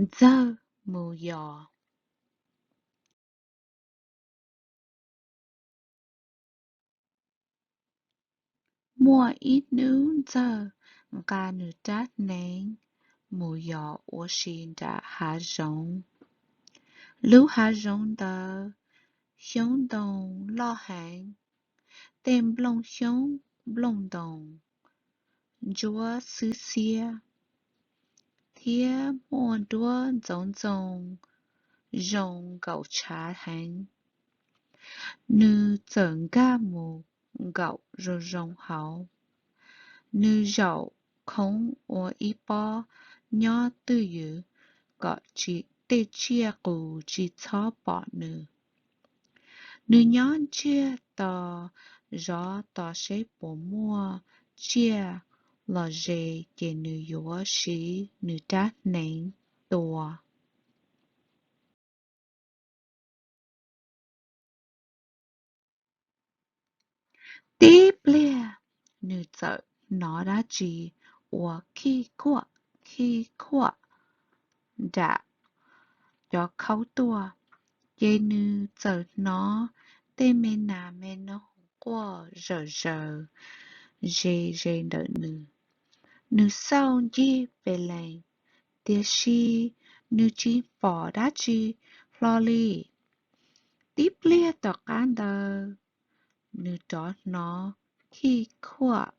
Ntxawg mus yos. Muaj ib hnub Ntxawg nqa nws rab hneev mus yos ua si nram hav zoov. Lub hav zoov ntawd xyoob ntoo loj heev, tej nplooj xyoob nplooj ntoos ntsuab xwb xiab, thiab muaj duab ntxoov ntxoo zoo nkaum tshav heev. Nws txawm nkag mus nkaum zoo zoo hauv. Nws zaum khoov ua ib pob nyob twj ywm kom tej tsiaj qus tsis txhob pom nws. Nws nyob ntsiag to zov tos seb puas muaj tsiaj los ze ces nws yuav siv nws rab hneev tua. Tib pliag nws txawm hnov dab tsi ua khij khuaj khij khuaj nram cov khaub tuaj, ces nws txawm hnov tej me nas me noog quaj zawm zaws ze ze ntawm nws. Nws xauj ncig pes lees, tiam sis nws tsis pom dab tsi hlo li. Tib pliag tom qab ntawd, nws rov hnov khij khuaj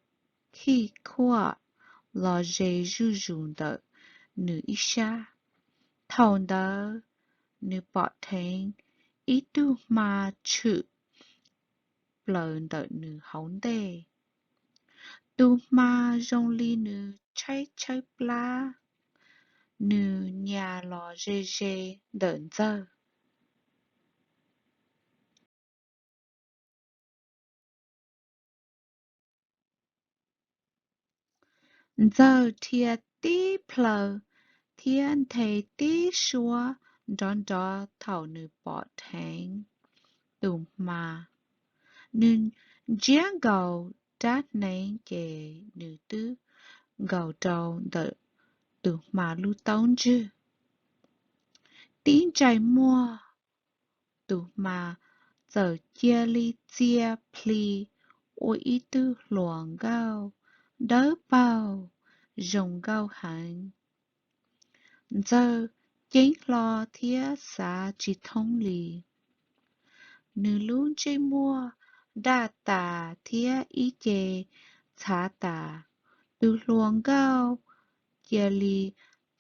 khij khuaj los ze zuj zus ntawm nws ib sab. Thaum ntawd, nws pom dheev ib tug hma tshwm plaws ntawm nws hauv ntej. Tus hma zoo li nws tshaib tshaib plab, nws nyias los ze ze ntawm Ntxawg. Ntxawg dhia tib plhaw thiab nthe tib suab nrov nrov thaum nws pom dheev tus hma. Nws ntsiab nkaus rab hneev ces nws twb nkaus rau ntawm tus hma lub taub ntswg. Tib ntsais muag, tus hma txawm cia li txia plhi ua ib tug hluas nkauj dawb paug zoo nkauj heev. Ntxawg ceeb hlo thiab xav tsis thoob li. Nws lub ntsej muag daj tas thiab ib ce txhav tas. Tus hluas nkauj cia li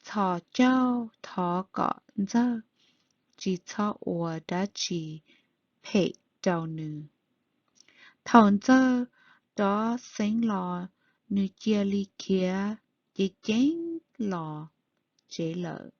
txhos caug thov kom Ntxawg tsis txhob ua dab tsi phem rau nws. Thaum Ntxawg rov xeev los, nws cia li khiav ceev ceev los tsev lawm.